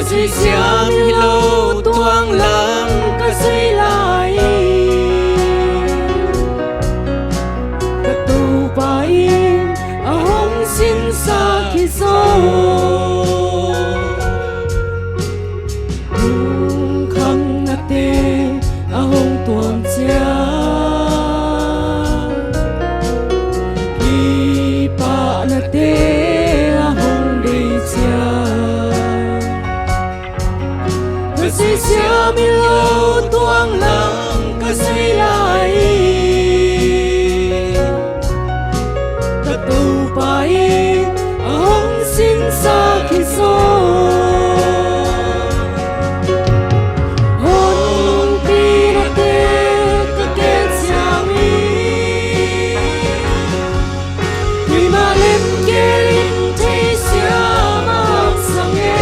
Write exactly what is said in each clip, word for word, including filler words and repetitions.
Sui siam hi lo tuang lam ka zui lai in, ka Topa in a hong sinsak hi zaw. Lungkhamnate a hong tuam ciang, kipahnate a hong deih ciang, ka sui siam hi lo tuang lam ka zui lai in, ka Topa in a hong sinsak hi zaw. Honpinate ka gel ciangin, keimah lemgel in theisiam a hang sang e.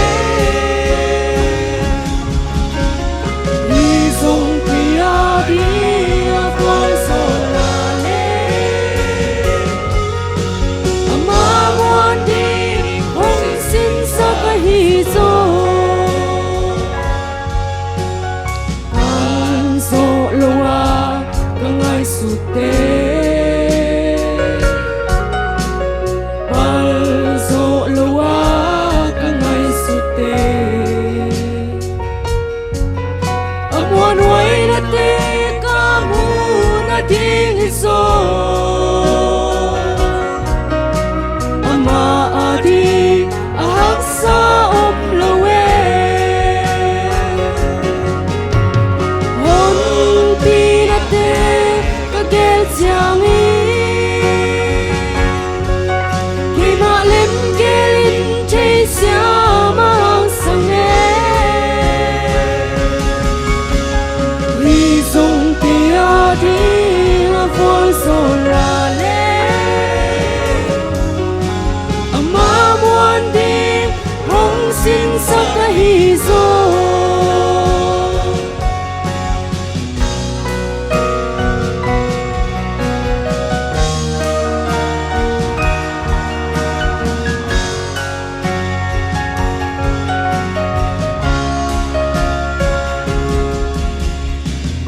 Hi zong kei a ding a vualzawl a leh, ama muan ding hong sinsak ahi zaw. Pal zawh lo a ka ngaihsutte, pal zawh lo a ka ngaihsutte, a muanhuainate ka muh nading hi zaw. Amah a ding a haksa om lo e. Honpinate ka gel ciangin, keimah lemgel in theisiam a hang sang e. Hi zong kei a ding a vualzawl a leh, ama muan ding hong sinsak ahi zaw.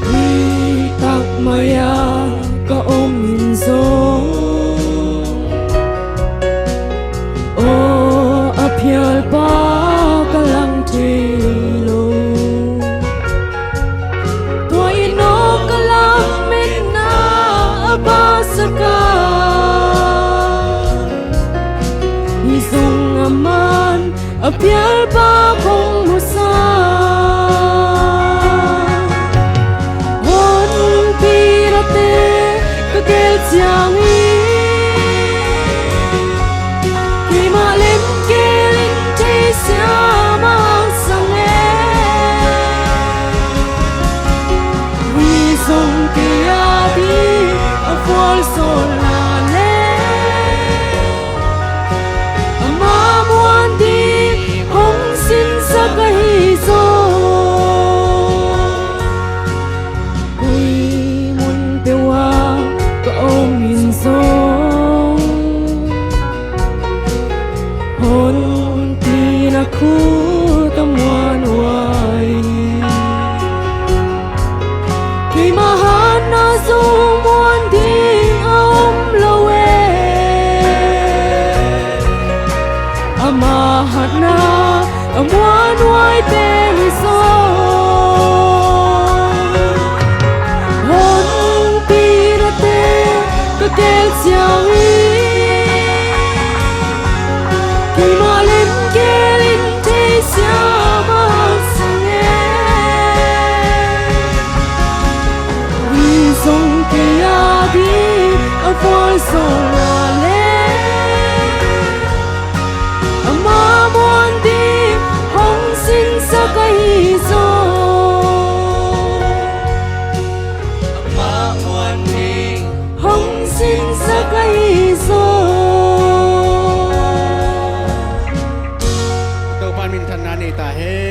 Ui tak mai-a ka om in zong, aw a phialpa ka lang thei lo. Tua in aw ka lametna a phasak a, hi zong a man a phialpa kong musak. Honpinate ka gel ciangin, keimah lemgel in theisiam a hang sang e. Hi zong kei a ding a vualzawl a leh, ama muan ding hong sinsak ahi zaw. Koi mun peuh ah ka om in zong, honpina khut a muanhuai. Keimah hatna zong muan ding a om lo e. Ama hatna a muanhuai pen hi zaw. Honpinate ka gel ciangin, keimah lemgel in theisiam a hang sang e. Hi zong kei a ding a vualzawl a leh, ama muan ding hong sinsak ahi zaw. Ama muan ding hong sinsak ahi zaw. Topa minthanna nei ta hen.